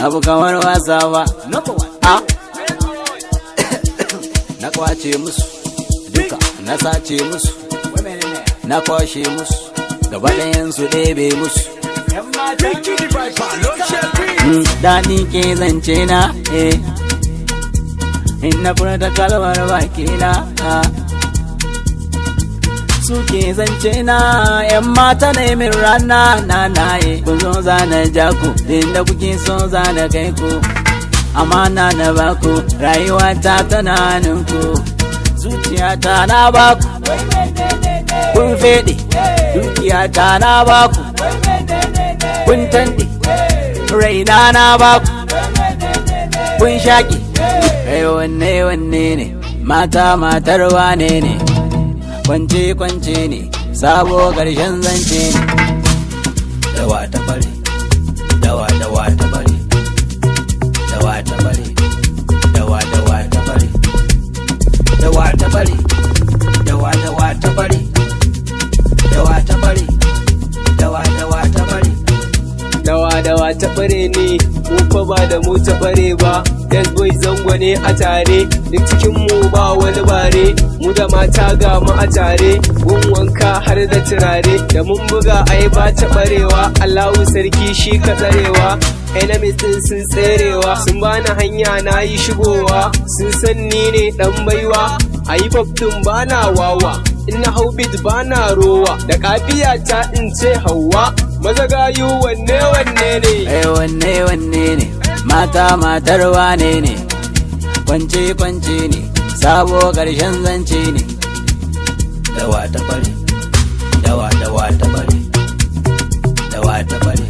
Abu kamar wasa ba. A na kwace musu duka, na sace musu, na kwashe musu gaba ɗayan su, ɗebe musu. Daɗi ke zance na, eh, in na furta kalmar baki na, ah. Suke zance na, yan mata ne min rana na naye. Kun zo zana ja ku inda kuke so, zana kai ku, amana na baku, rayuwa ta tana ku, zuciyata na baku, kun fede, dukiyata na baku, kun tande, raina na baku, kun shaƙi. Kai, wanne wanne ne mata, matar wane ne? Kwance kwance ne, sabo ƙarshen zance ne. Dawa ta bare, dawa dawa ta bare, dawa ta bare, dawa dawa ta bare, dawa ta bare, dawa dawa ta bare, dawa ta bare, dawa dawa ta bare. Dawa dawa ta bare ne, mu fa ba da mu ta bare ba. Yes boy, zango ne a tare, duk cikin mu ba wani bare. Mu da mata ga mu a tare, gun wanka har da turare. Da mun buga ai ba ta barewa, Allahu sarki shi ka tsarewa. Enemies din sun tserewa, sun bani hanya na yi shigowa. Sun san ni ne dan baiwa, a yi din bana wawa. In na hau beat bana rowa, da kafiya ta in ce hawa. Maza gayu, wanne wanne ne? Ai, wanne wanne ne mata, matar wane ne? Kwance kwance ne, sabo ƙarshen zance ne. Dawa ta bare, dawa dawa ta bare, dawa ta bare.